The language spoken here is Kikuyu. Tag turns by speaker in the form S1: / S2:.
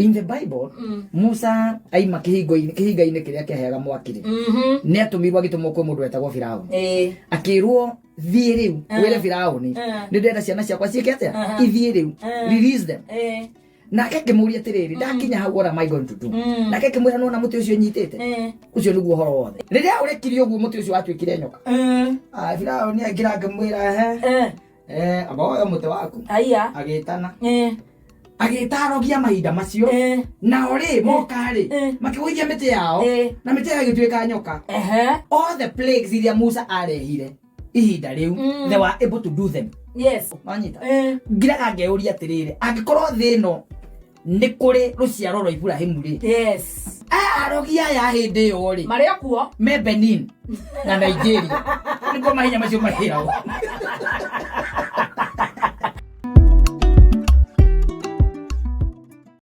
S1: In the Bible, Musa aima kĩhingo-inĩ, kĩhinga-inĩ kĩrĩa kĩaheaga mwaki rĩ, nĩ atũmirwo, agĩtũmwo kwĩ mũndũ wetagwo Firaũni, akĩrwo, "Thiĩ rĩu wĩre Firaũni nĩ ndĩrenda ciana ciakwa ciĩke atĩa? Ithiĩ rĩu, release them." Nake akĩmũria atĩrĩrĩ, "Ndakinya hau, what am I going to do?" Nake akĩmwĩra, "Nona mũtĩ ũcio nyitĩte? Ũcio nĩguo ũhoro wothe." Rĩrĩa ũrekirie ũguo, mũtĩ ũcio watuĩkire nyoka. Ah, Firaũni aingĩra, akĩmwĩra, "Ehe, amba woe mũtĩ waku."
S2: Aya.
S1: Agĩtana, agĩta arogi a mahinda macio. Nao rĩ, moka rĩ, makĩgũithia mĩtĩ yao, na mĩtĩ yao ĩgĩtuĩka nyoka. All the plagues iria Musa arehire ihinda rĩu, they were able to do them. Wanyita? Ngiraga ngeyũria atĩrĩrĩ, angĩkorwo thĩ ĩno nĩ kũrĩ rũciaro rwa Iburahimu rĩ, aya arogi aya hĩndĩ ĩyo rĩ,
S2: Marĩ o kuo.
S1: Me Benin na Nigeria, nĩkuo mahinya macio mahĩragwo.